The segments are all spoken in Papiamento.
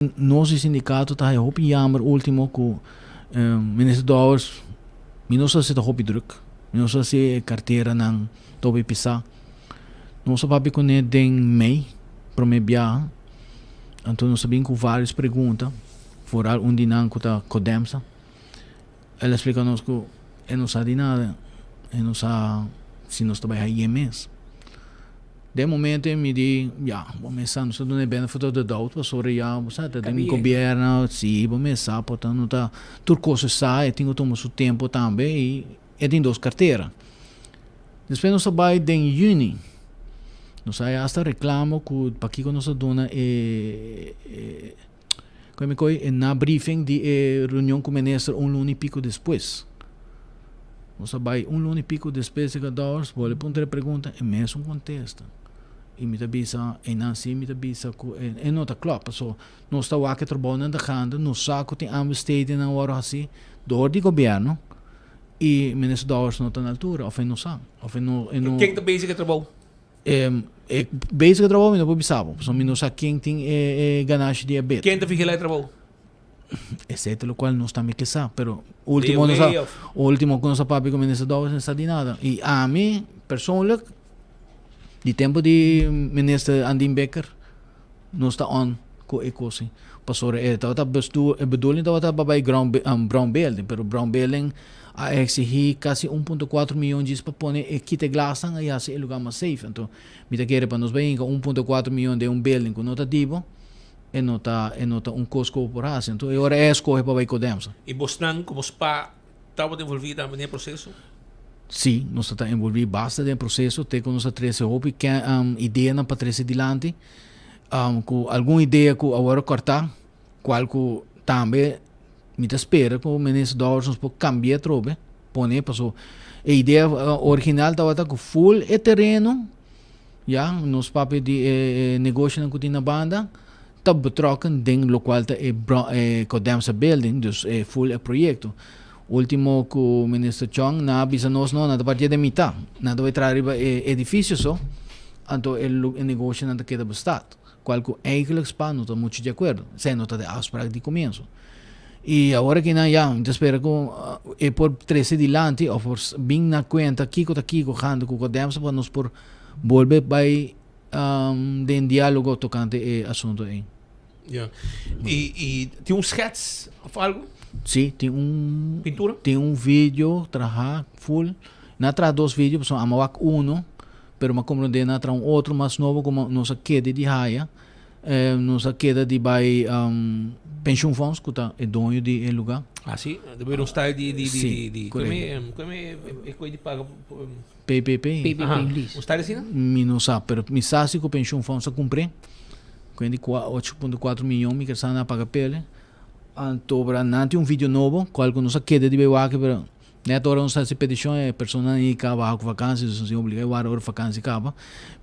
Nos di sindicato ta haya hopi jammer ultimo cu Minister Dowers, mi no sa si ta hopi druk, mi no sa si e carteranan ta hopi pisa. Nos a papia cune den mei, prome biaha, anto nos a bin cu varios pregunta, vooral un di nan cu ta Codemsa. El a splica nos cu e no sa di nada, e no sa si nos ta bay haye mes. Den momento ei mi di, ya, bo mes sa, nos ta duna e benefit of the doubt pasobra ya, bo sa, ta den gobierno, si, bo mes sa, por ta no ta tur cos e sa, e tin cu tuma su tempo tambe y e tin dos cartera. Despues nos a bay den juni, nos a haya hasta reclamo cu pakico nos a duna e, e, con mi coy e na briefing di e reunion cu minister un luna y pico despues. Nos a bay un luna y pico despues di Dowers, bolbe puntra e pregunta, e mesun contesta. Y mi ta bisa, eynan si mi ta bisa cu e no ta klop, paso nos ta wak e trabounan ta gaande, nos sa cu tin aanbestedingnan worde haci door di gobierno y minister Dowers no ta na altura, of e no sa, of e no, e no. Ken ta bezig e trabou? E bezig e trabou mi no por bisa bo, pasobra mi no sa ken tin e ganashi di e bed. Ken ta vigila e trabou? Esei ta lokual nos tambe ke sa, pero ultimo nos a, ultimo ku nos a papia ku minister Dowers no sa di nada. I ami persoonlijk, di tempu di minister Andin Bikker, nos ta on ku e kos ei. Pasobra e tabata bestuur, e bedoeling tabata pa bai ground brown building, pero brown building a exigí kasi 1.4 miyon djis pa pone e kita e glasnan i hasi e lugar mas safe. Anto mi ta kere pa nos bai hinka 1.4 miyon den un building ku no ta dibo, e no ta e no ta un kos ku bo por hasi. Anto e ora e a skohe pa bai Codemsa. I bosnan komo spa tabata envolví tambe den e proseso? Sí, nos ta envolví basta den e proseso te ku nos a trese hopi ideanan pa trese dilanti. Ku algun idea ku a wòrdu kòrtá, kual ku tambe mi ta spera ku Minister Dowers nos por kambia atrobe, pone paso e idea original tabata ku ful e tereno, ya, nos papia di e negoshonan ku tin na banda ta betrokken den lokual ta e e Codemsa building, dus e ful e proyekto. Ultimo ku Minister Chong nan a bisa nos no, nan ta partia den mitá, nan ta bai traha riba e edifisio so, anto e e negoshonan ta keda bestaat, kual ku eigenlijk spa no ta muchu di akuerdo, esei no ta de afspraak di komienso. I awor aki nan ya, mi ta spera ku e por trese dilanti òf por bin na kuenta kiko ta kiko gando ku Codemsa pa nos por bolbe bai den diálogo tokante e asunto ei. Ja. I, i tin un schets of algo? Sí, tin un Pintura? Tin un video traha full. Na traha dos video, pasobra amo wak uno, pero m'a comprende na traha un otro mas nobo como nos a keda di haya. Eh, nos a keda di bai um, pensioenfonds, ku ta e doño di e lugar. Ah, sí? De un style di, di, di, Sí, di, di, correcto. Come, come, e coi di paga? PPP. PPP Aha. Ingles. Un style asina? Mi no sa, pero mi sa si ku pensioenfonds a kumpr'é. Kuenti kua 8.4 miyon mi ker sa nan a paga p'el. Anto bra nan tin un video nobo kual ku nos a keda di bai wak pero net ora nos hasi petishon e personanan ei kaba ku vakansi dus nos tin obliga e warda ora vakansi kaba.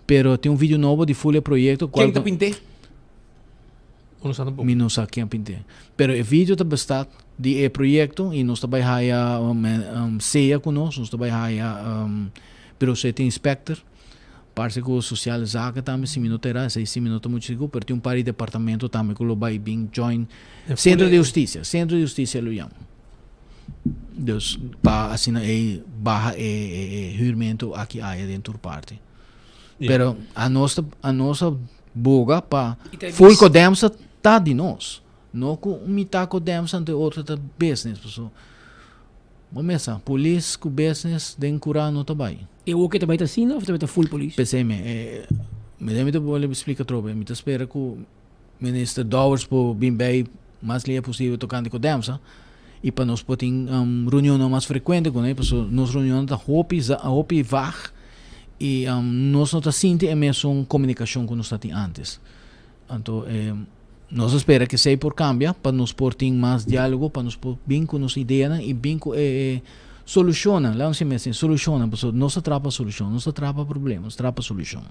Pero tin un video nobo di ful e proyekto kual Ken ta pint'é? O no sa tampoco? Mi no sa ken a pint'é. Pero e video ta bestaat di e proyekto i nos ta bai haya sea ku nos, nos ta bai haya Bureau Inspector. Parse ku Sociale Zaken tambe si mi no ta era, esei si mi no ta muchu sigur, pero tin un par di departamento tambe ku lo bai bin join Centro di Husticia, Centro di Husticia lo yama. Dus pa asina ei baha e huurmento aki aya den tur parti. Pero a nos ta a nos a boga pa full Codemsa ta di nos. No ku un mitad Codemsa anto e otro ta business paso bo mesa polis ku business den kura no ta bai. E oke ta bai ta asina of ta bai ta full polis? P'esei mi e mi den mi ta bolbe splika atrobe. Mi ta spera ku Minister Dowers por bin bei mas lia posibel tokante Codemsa i pa nos por tin reunionnan mas frekuente kuné pasobra nos reunionnan ta hopi hopi vag i nos no ta sinti e mesun komunikashon ku nos ta tin antes. Anto e nos a spera ku esei por kambia pa nos por tin mas diálogo, pa nos por bin ku nos ideanan i bin ku e solushonnan, laga nos si mester solushonnan, pasobra nos ta traha pa solushon, nos ta traha pa problema, nos ta traha pa solushon.